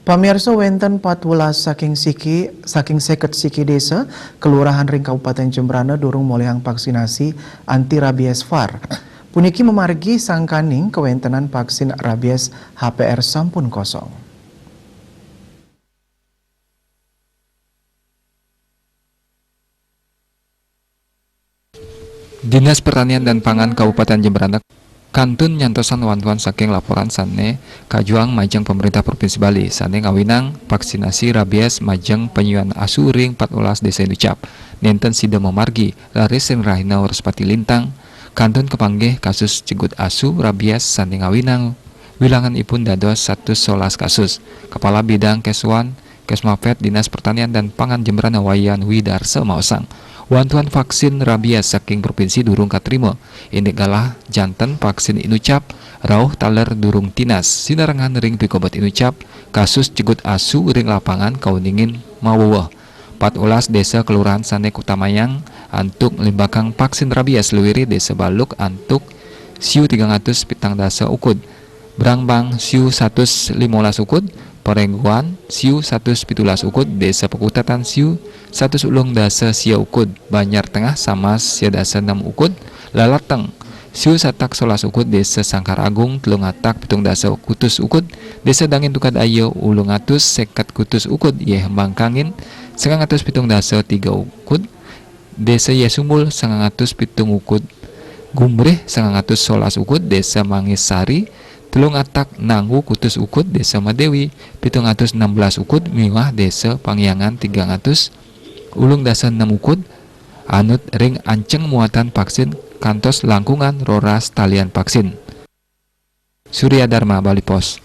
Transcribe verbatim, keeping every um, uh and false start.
Pamirsa, wénten patbelas saking siki, saking seket siki désa, kelurahan ring Kabupaten Jembrana durung molihang vaksinasi anti rabies var. Puniki mamargi sangkaning kawéntenan vaksin rabies H P R sampun kosong. Dinas Pertanian dan Pangan Kabupaten Jembrana kantun nyantosan wantuan saking laporan sané kajuang majeng pemerintah Provinsi Bali sané ngawinang vaksinasi rabies majeng penyuan asu ring patbelas désa inucap. Nénten sida mamargi, raris ring rahina Wrespati lintang, kantun kapanggih kasus cegut asu rabies sané ngawinang wilanganipun dados satus solas kasus. Kepala Bidang Keswan Kesmapet Dinas Pertanian dan Pangan Jembrana Wayan Widarsa maosang, wantuan vaksin rabies saking provinsi durung katrima, indik galah janten vaksin inucap rauh taler durung tinas. Sinarengan ring pikobet inucap, kasus cegut asu ring lapangan kauningin maweweh. Patbelas désa kelurahan sané kutamayang antuk limbakang vaksin rabies, luiré Désa Baluk antuk siu tigang atus pitang dasa ukud, Brambang siu satus limolas ukud, Perengguan siu satus pitulas ukud, Désa Pekutatan siu satus ulung dasa sia ukud, Banjar Tengah samas sia dasa nem ukud, Lalateng siu satak solas ukud, Désa Sangkar Agung telung atak pitung dasa kutus ukud, Désa Dangin Tukad Aya ulung atus seket kutus ukud, Yéh Hembang Kangin sangang atus pitung dasa tiga ukud, Désa Yéh Sumbul sangang atus pitung ukud, Gumbrih sangang atus solas ukud, Désa Mangisari telung atak nangu kutus ukud, Désa Madéwi pitung atus enam belas ukud, miwah Désa Pangyangan tigang atus ulung dasa nem ukud, anut ring anceng muatan vaksin kantos langkungan roras talian vaksin. Surya Dharma, Bali Post.